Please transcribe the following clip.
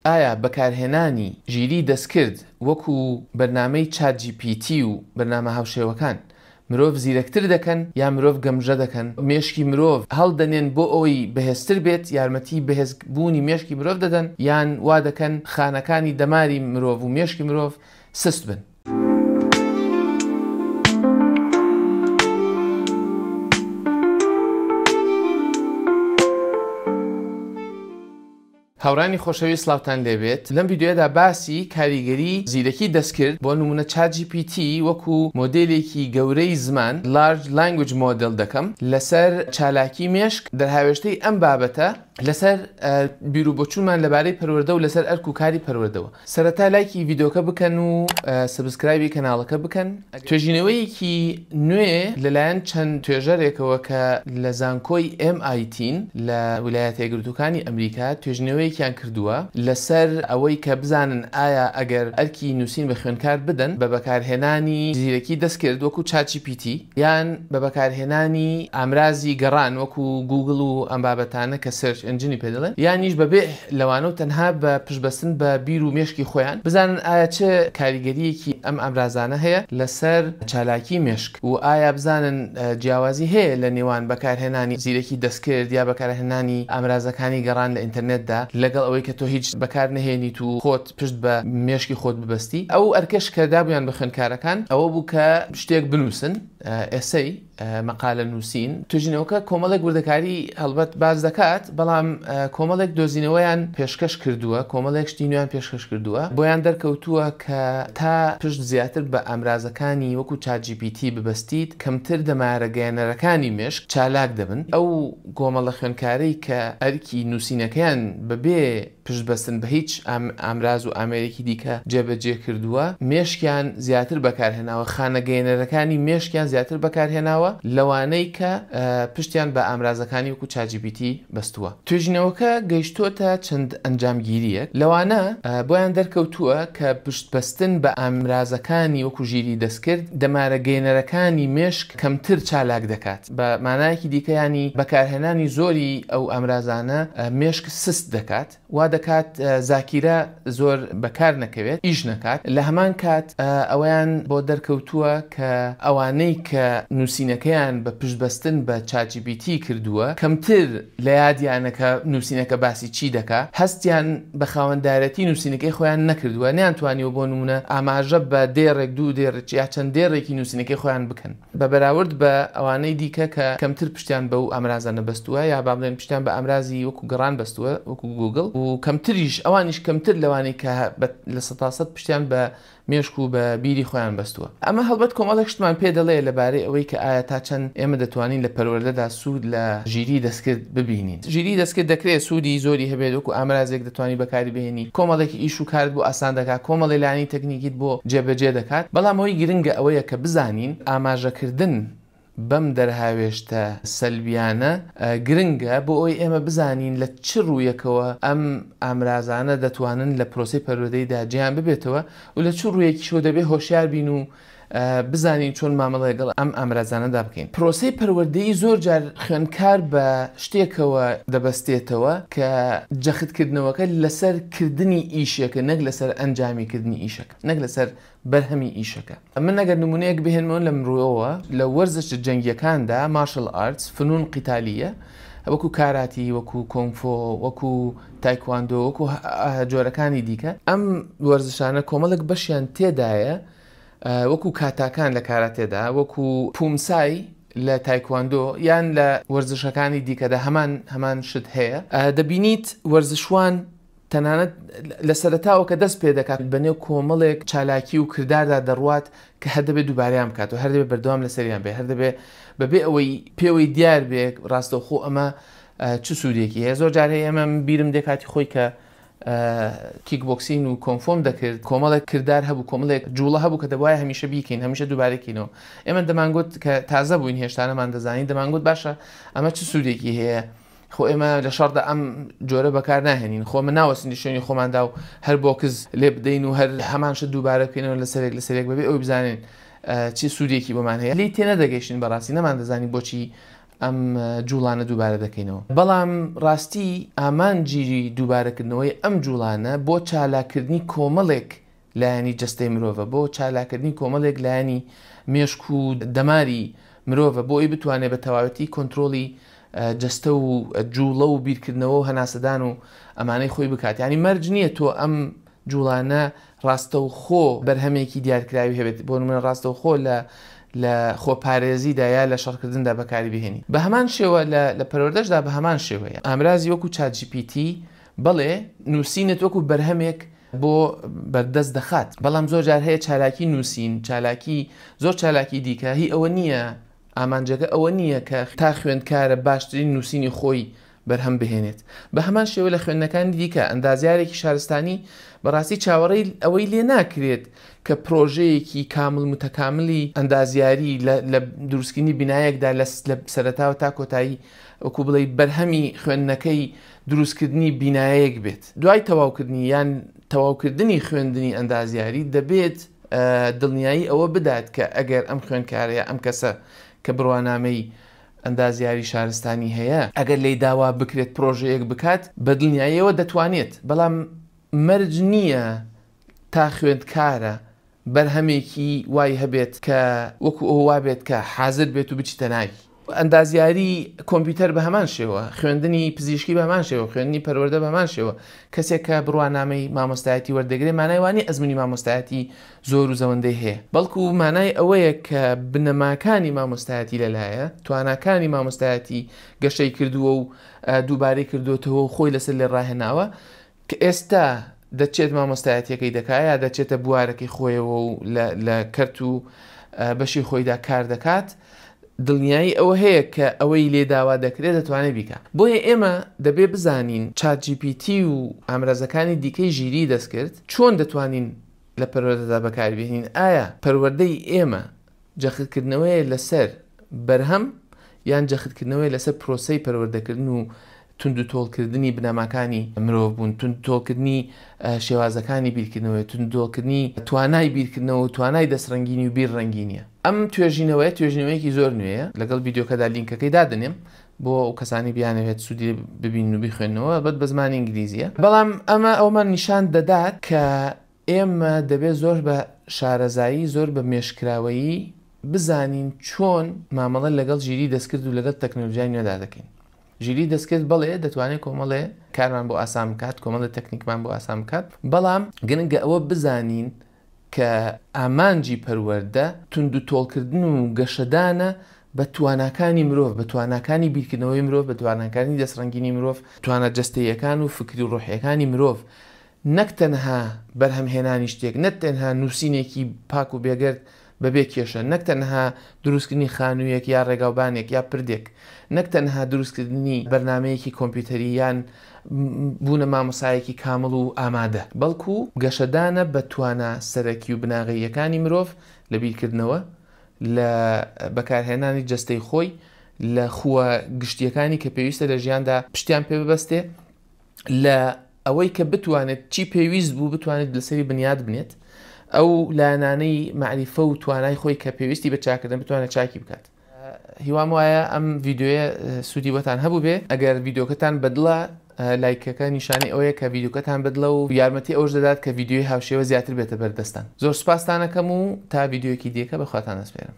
ئایا بەکارهێنانی ژیریی دەستکرد وەکو بەرنامەی چات جی پی تی و بەرنامە هاوشێوەکان مرۆڤ زیرەکتر دەکەن یا مرۆڤ گەمژە دەکەن؟ مێشکی مرۆڤ هەڵدەنێن بۆ ئەوەی بەهێزتر بێت، یارمەتی بەهێز بوونی مێشکی مرۆڤ دەدەن یان وا دەکەن خانەکانی دەماری مرۆڤ و مێشکی مرۆڤ سست بن؟ هاوڕێیانی خۆشەویست سڵاوتان لێبێت لەم ڤیدیۆیەدا باسی کاریگەری زیرەکی دەستکرد بۆ نمونە چات جی پی تی وەکو مۆدێلێکی گەورەی زمان Large Language Model دەکەم لەسەر چالاکی مێشک دەرهاوێشتەی ئەم بابەتە لەسەر بیروبۆچوونمان لەبارەی پەروەردە و لەسەر ئەرک و کاری پەروەردەوە. سەرەتا لایکی ڤیدۆکە بکەن و subscribe ی کەناڵەکە بکەن. توێژینەوەیەکی نوێ لەلایەن چەند توێژەرێکەوە کە لە زانکۆی ئێم ئای تین لە ویلایەتە یەکگرتووەکانی ئەمریکا توێژینەوەیەکیان کردووە لەسەر ئەوەی کە بزانن ئایا ئەگەر ئەرکی نووسین بە خوێندکار بدەن بە بەکارهێنانی زیرەکی دەستکرد وەکو چات جی پی تی یان بە بەکارهێنانی ئامرازی گەڕان وەکو گووگڵ و ئەم بابەتانە کە search engine ی پێ دەڵێن یانیش بەبێ لەوانە و تەنها بە پشتبەستن بە بیر و مێشکی خۆیان بزانن ئایا چ کاریگەرییەکی ئەم ئامرازانە هەیە لەسەر چالاکی مێشک و ئایا بزانن جیاوازی هەیە لە نێوان بەکارهێنانی زیرەکی دەستکرد یا بەکارهێنانی ئامرازەکانی گەڕان لە ئینتەرنێتدا لەگەڵ ئەوەی کە تۆ هیچ بەکار نەهێنیت و خۆت پشت بە مێشکی خۆت ببەستی. ئەو ئەرکەش کە دابوویان بە خوێندکارەکان ئەوە بوو کە شتێک بنووسن، essay، مەقالە نووسین. توێژینەوەکە کۆمەڵێک وردەکاری هەڵبەت باس دەکات، بەڵام کۆمەڵێک دۆزینەوەیان پێشکەش کردووە، کۆمەڵێک شتی نوێیان پێشکەش کردووە، بۆیان دەرکەوتووە کە تا پشت زیاتر بە ئامرازەکانی وەکو چات جی پی تی ببەستیت، کەمتر دەمارەگەیەنەرەکانی مێشک چالاک دەبن. ئەو کۆمەڵە خوێندکارەی کە ئەرکی نووسینەکەیان بەبێ پشت بەستن بە هیچ ئامراز و ئامێرێکی دیکە جێبەجێ کردووە، مێشکیان زیاتر بەکارهێناوە، خانە گەیەنەرەکانی مێشکیان زیاتر بەکارهێناوە لەوانەی کە پشتیان بە ئامرازەکانی وەکو چاتجیپیتی بەستووە. توێژینەوەکە گەیشتۆتە چەند ئەنجامگیرییەک، لەوانە بۆیان دەرکەوتووە کە پشت بەستن بە ئامرازەکانی وەکو ژیری دەستکرد دەمارە گەیەنەرەکانی مێشک کەمتر چالاک دەکات، بە مانایەکی دیکە یانی بەکارهێنانی زۆری ئەو ئامرازانە مێشک سست دەکات، وا دەکات زاکیرە زۆر بەکار نەکەوێت، ئیش نەکات، لە هەمان کات ئەوەیان بۆ دەرکەوتووە کە ئەوانەی کە نووسینەکەیان بە پشتبەستن بە چاتجیپیتی کردووە کەمتر لە یادیانە کە نووسینەکە باسی چی دەکا، هەستیان بە خاوەندارێتی نووسینەکەی خۆیان نەکردووە، نەیانتوانیوە بۆ نموونە ئاماژە بە دێڕێک، دوو دێڕ یا چەند دێڕێکی نووسینەکەی خۆیان بکەن. بە بەراورد بە ئەوانەی دیکە کە کەمتر پشتیان بەو ئامرازانە بەستووە یا با بڵێن پشتیان بە ئامرازی وەکو گەڕان بەستووە وەکو گووگڵ و کەمتریش ئەوانیش کەمتر لەوانەی کە 100% پشتیان بە مێشک و بە بیری خۆیان بەستووە. ئەمە هەڵبەت کۆمەڵێک شتمان پێ دەڵێ لەبارەی ئەوەی کە ئایا تا چەند ئێمە دەتوانین لە پەروەردەدا سوود لە ژیریی دەستکرد ببینین. ژیریی دەستکرد دەکرێ سوودی زۆری هەبێت وەکو ئامرازێک دەتوانی بەکاری بهێنی کۆمەڵێک ئیش و کارت بۆ ئاسان دەکات کۆمەڵێ لایەنی تەکنیکیت بۆ جێبەجێ دەکات بەڵام ئەوەی گرنگە ئەوەیە کە بزانین ئاماژەکردن بەم دەرهاوێشتە سەلبیانە گرنگە بۆ ئەوەی ئێمە بزانین لە چ ڕوویەکەوە ئەم ئامرازانە دەتوانن لە پرۆسەی پەروەردەیدا جێیان ببێتەوە و لە چ ڕوویەکیشەوە دەبێ هۆشیار بین و بزانین چۆن مامەڵە لەگەڵ ئەم ئامرازانەدا بکەین. پرۆسەی پەروەردەیی زۆر جار خوێندکار بە شتێکەوە دەبەستێتەوە کە جەختکردنەوەکە لەسەر کردنی ئیشێکە نەک لەسەر ئەنجامی کردنی ئیشەکە، نەک لەسەر بەرهەمی ئیشەکە. من ئەگەر نمونەیەک بهێنمەوە لەم ڕووەوە، لە وەرزشە جەنگییەکاندا، Martial Arts، فنون قتالیە، وەکو کاراتی، وەکو کۆنگفۆ، وەکو تایکواندۆ، وەکو جۆرەکانی دیکە، ئەم وەرزشانە کۆمەڵێک بەشیان تێدایە وەکو کاتاکان لە کاراتێدا، وەکو پومسای لە تایکواندۆ یان لە وەرزشەکانی دیکەدا هەمان هەمان شت هەیە. دەبینیت وەرزشوان تەنانەت لە سەرەتاوە کە دەست پێ دەکات بەنێو کۆمەڵێک چالاکی و کرداردا دەڕوات کە هەر دەبێت دووبارەیان بکاتەوە، هەر دەبێت بەردەوام لەسەریان بێت، هەر دەبێت بەبێ ئەوەی پێوەی دیار بێ ڕاستەوخۆ ئەمە چ سوودێکی هەیە. زۆر جار هەیە ئێمە بیرم دێ کاتی خۆی کە کیک بۆکسین و کۆنگفۆم دەکرد، کۆمەڵێک کردار هەبوو، کۆمەڵێک جوڵە هەبوو کە دەبوایە هەمیشە بیکەین، هەمیشە دووبارەی کەینەوە. ئێمە دەمانگوت کە تازە بووین هێشتا نەماندەزانی، دەمانگوت باشە ئەمە چ سوودێکی هەیە؟ خۆ ئێمە لە شەڕدا ئەم جۆرە بەکار ناهێنین، خۆ ئەمە ناوەستین لە شوێنی خۆماندا و هەر بۆکس لێ بدەین و هەر هەمان شت دووبارە بکەینەوە لەسەرێک لەسەرێک بەبێ ئەوەی بزانین چی سوودێکی بۆمان هەیە. لێی تێنەدەگەیشتین بەڕاستی، نەماندەزانی بۆچی ئەم جوڵانە دووبارە دەکەینەوە. بەڵام ڕاستی ئامانجی دووبارەکردنەوەی ئەم جوڵانە بۆ چالاککردنی کۆمەڵێک لایەنی جەستەی مرۆڤە، بۆ چالاککردنی کۆمەڵێک لایەنی مێشک و دەماری مرۆڤە بۆ ئەوی بتوانێت بە تەواوەتی کۆنترۆڵی جەستە و جوڵە و بیرکردنەوە و هەناسەدان و ئەمانەی خۆی بکات. یانی مەرج نییە تۆ ئەم جوڵانە ڕاستەوخۆ بەرهەمێکی دیارکراوی هەبێت، بۆ نمونە ڕاستەوخۆ لە لە خۆپارێزیدا یا لە شەڕکردندا بەکاری بهێنی. بە هەمان شێوە لە لە پەروەردەشدا بە هەمان شێوەیە. ئامرازی وەکو چات جی پی تی بەڵێ نووسینت وەکو بەرهەمێک بۆ بەردەست دەخات، بەڵام زۆر جار هەیە چالاکی نووسین، چالاکی زۆر چالاکی دیکە هی ئەوە نییە، ئامانجەکە ئەوە نییە کە تا خوێندکارە باشترین نووسینی خۆی بەرهەم بهێنێت. بە هەمان شێوە لە خوێندنەکانی دیکە، ئەندازیارێکی شارستانی بەڕاستی چاوەڕێی ئەوەی لێ ناکرێت کە پرۆژەیەکی کامل متەکاملی ئەندازیاری لە لە دروستکردنی بینایەکدا لە لە سەرەتاوە تا کۆتایی وەکو بڵێی بەرهەمی خوێندنەکەی دروستکردنی بینایەک بێت. دوای تەواوکردنی یان تەواوکردنی خوێندنی ئەندازیاری دەبێت دڵنیایی ئەوە بدات کە ئەگەر ئەم خوێندکارە یا ئەم کەسە کە بڕوانامەی ئەندازیاری شارستانی هەیە، ئەگەر لێی داوا بکرێت پرۆژەیەک بکات، بە دڵنیاییەوە دەتوانێت، بەڵام مەرج نییە تا خوێندکارە بەرهەمێکی وای هەبێت کە وەکو ئەوە وابێت کە حازر بێت و بچیتە ناوی. ئەندازیاری کۆمپیوتەر بە هەمان شێوە، خوێندنی پزیشکی بە هەمان شێوە، خوێندنی پەروەردە بە هەمان شێوە، کەسێک کە بڕوانامەی مامۆستایەتی وەردەگرێت مانای وانیە ئەزموونی مامۆستایەتی زۆر و زەوەندەی هەیە، بەڵکو مانای ئەوەیە کە بنەماکانی مامۆستایەتی لەلایە، تواناکانی مامۆستایەتی گەشەی کردووە و دووبارەی کردووەتەوە و خۆی لەسەر لێ ڕاهێناوە، کە ئێستا دەچێت مامۆستایەتیەکەی دەکات یا دەچێتە بوارەکەی خۆیەوە و لە کەرت و بەشی خۆیدا کار دەکات، دڵنیایی ئەوە هەیە کە ئەوەی لێ داوا دەکرێت دەتوانێت بیکات. بۆیە ئێمە دەبێ بزانین چات جی پی تی و ئامرازەکانی دیکەی ژیریی دەستکرد چۆن دەتوانین لە پەروەردەدا بەکاری بهێنین، ئایا پەروەردەی ئێمە جەختکردنەوەیە لەسەر بەرهەم یان جەختکردنەوەیە لەسەر پرۆسەی پەروەردەکردن و توندوتۆڵکردنی بنەماکانی مرۆڤبوون، توندوتۆڵکردنی شێوازەکانی بیرکردنەوەیە، توندوتۆڵکردنی توانای بیرکردنەوە و توانای دەستڕەنگینی و بیرڕەنگینییە. ئەم توێژینەوەیە توێژینەوەیەکی زۆر نوێیە، لەگەڵ ڤیدیۆکەدا لینکەکەی دادەنێم بۆ ئەو کەسانەی بیانەوێت سوودی ببینن و بیخوێننەوە، ئەڵبەت بە زمانی ئینگلیزییە، بەڵام ئەمە ئەوەمان نیشان دەدات کە ئێمە دەبێت زۆر بە شارەزایی، زۆر بە مێشکراوەیی بزانین چۆن مامەڵە لەگەڵ ژیریی دەستکرد و لەگەڵ تەکنەلۆژیای نوێدا دەکەین. ژیریی دەستکرد بەڵێ دەتوانێت کۆمەڵێ کارمان بۆ ئاسان بکات، کۆمەڵێ تەکنیکمان بۆ ئاسان بکات، بەڵام گرنگە ئەوە بزانین کە ئامانجی پەروەردە توندوتۆڵکردن و گەشەدانە بە تواناکانی مرۆڤ، بە تواناکانی بیرکردنەوەی مرۆڤ، بە تواناکانی دەستڕەنگینی مرۆڤ، توانا جەستەییەکان و فکری و ڕۆحییەکانی مرۆڤ، نەک تەنها بەرهەمهێنانی شتێک، نەک تەنها نووسینێکی پاک و بێگەرد بەبێ کێشە، نەک تەنها دروستکردنی خانوویەک یا ڕێگاوبانێک یا پردێک، نەک تەنها دروستکردنی بەرنامەیەکی کۆمپیوتەری یان بوونە مامۆستایەکی کامڵ و ئامادە، بەڵکو گەشەدانە بە توانا سەرەکی و بناغەییەکانی مرۆڤ لە بیرکردنەوە، لە بەکارهێنانی جەستەی خۆی، لە خووە گشتییەکانی کە پێویستە لە ژیاندا پشتیان پێ ببەستێ، لە ئەوەی کە بتوانێت چی پێویست بوو بتوانێت لەسەری بنیات بنێت، ئەو لایەنانەی مەعریفە و توانای خۆی کە پێویستی بە چاکردن بتوانێت چاکی بکات. هیوام وایە ئەم ڤیدیۆیە سوودی بۆتان هەبووبێ. ئەگەر ڤیدیۆکەتان بەدڵە لایکەکە نیشانەی ئەوەیە کە ڤیدیۆکەتان بەدڵە و یارمەتی ئەوەش دەدات کە ڤیدیۆی هاوشێوە زیاتر بێتە بەردەستان. زۆر سوپاستان ئەکەم و تا ڤیدیۆیەکی دیکە بە خواتان ئەسپێرم.